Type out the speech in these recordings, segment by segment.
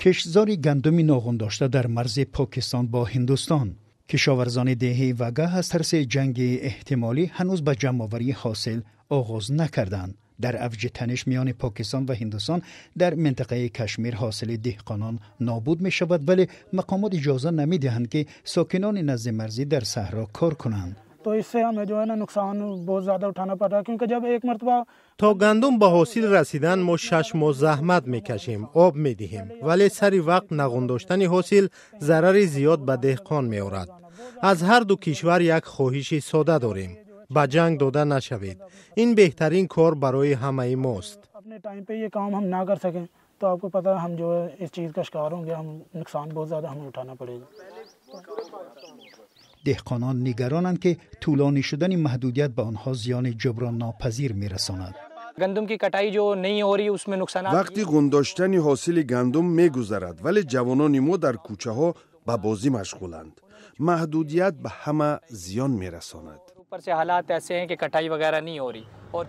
Киштзори гандуми ноғундошта дар марзи Покистон бо Ҳиндустон. Кишоварзони деҳаи Вага аз тарси ҷанги эҳтимолӣ ҳанӯз ба ҷамъоварии ҳосил оғоз накарданд. Дар авҷи таниш миёни Покистон ва Ҳиндустон дар минтақаи Кашмир ҳосили деҳқонон нобуд мешавад, вале мақомот иҷоза намедиҳанд, ки сокинони назди марзӣ дар саҳро кор кунанд. То इससे हमें जो है ना नुकसान बहुत ज़्यादा उठाना पड़ रहा है, क्योंकि जब एक मरतबा То гандум ба ҳосил расидан мо 6 моҳ заҳмат мекашем, об медиҳем, вале сари вақт нағундоштани ҳосил зарари зиёд ба деҳқон меорад. Аз ҳар ду кишвар як хоҳиши сода дорем: ба ҷанг дода нашавед. Ин беҳтарин кор барои ҳамаи мост. अपने टाइम पे ये काम हम ना कर सकें, तो आपको पता है, हम जो है इस चीज़ का शिकार होंगे, हम नुकसान बहुत ज़्यादा हमें उठाना पड़ेगा। Деҳқонон нигаронанд, ки тӯлонӣ шудани маҳдудият ба онҳо зиёни ҷуброннопазир мерасонад. गंदम की कटाई जो नहीं हो रही, उसमें नुकसान Вақти ғундоштани ҳосили гандум мегузарад, вале ҷавонони мо дар кӯчаҳо ба бозӣ машғуланд. Маҳдудият ба ҳама зиён мерасонад. ऊपर से हालात ऐसे हैं कि कटाई वगैरह नहीं हो रही और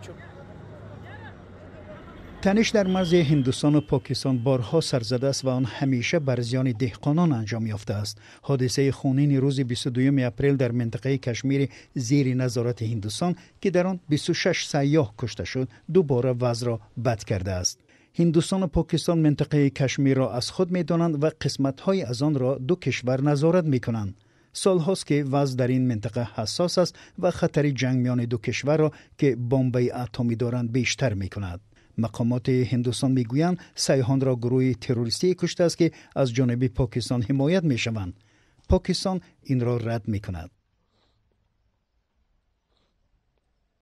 Таниш дар марзи Ҳиндустону Покистон борҳо сар задааст ва он ҳамеша бар зиёни деҳқонон анҷом ёфтааст. Ҳодисаи хунини рӯзи 22 апрел дар минтақаи Кашмири зери назорати Ҳиндустон, ки дар он 26 сайёҳ кушта шуд, дубора вазъро бад кардааст. Ҳиндустону Покистон минтақаи Кашмирро аз худ медонанд ва қисматҳое аз онро ду кишвар назорат мекунанд. Солҳост, ки вазъ дар ин минтақа ҳассос аст ва хатари ҷанг миёни ду кишварро, ки бомбаи атомӣ доранд, бештар мекунад. Мақомоти Ҳиндустон мегӯянд, сайёҳонро гурӯҳи террористие куштааст, ки аз ҷониби Покистон ҳимоят мешаванд. Покистон инро рад мекунад.